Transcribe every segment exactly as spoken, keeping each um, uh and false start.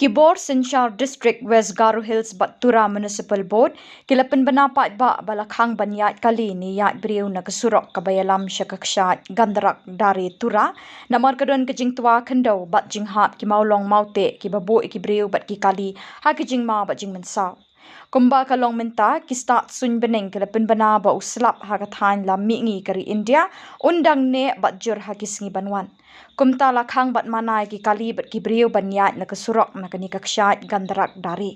Ki bor synshar District West Garo Hills bad Tura Municipal Board ki la pynbna paidbah ba la khang ban iaid kali ne iaid briew na ka surok kaba ialam sha ka kshaid Gandrak Dare, Tura, namar ka don ka jingtwa khyndew bad jinghap ki mawlong mawteh kiba buh ia ki briew bad ki kali ha ki jingma bad jingmynsaw. Kumba ka long mynta, ki stad suiñbneng ki la pynbna ba u slap ha ka thain lam mihngi ka ri India un dang neh bad jur ha ki sngi ban wan. Kumta la khang bad mana ia ki kali bad ki briew ban iaid na ka surok na kane ka kshaid Gandrak Dare.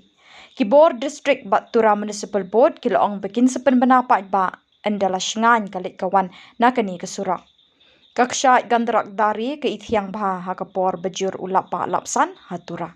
Ki bor District bad Tura Municipal Board ki la ong ba kin sa pynbna paidbah ynda la shngain ka leit ka wan na kane ka surok. Ka kshaid Gandrak Dare ka ithiang bha ha ka por ba jur u lap bah lap san ha Tura.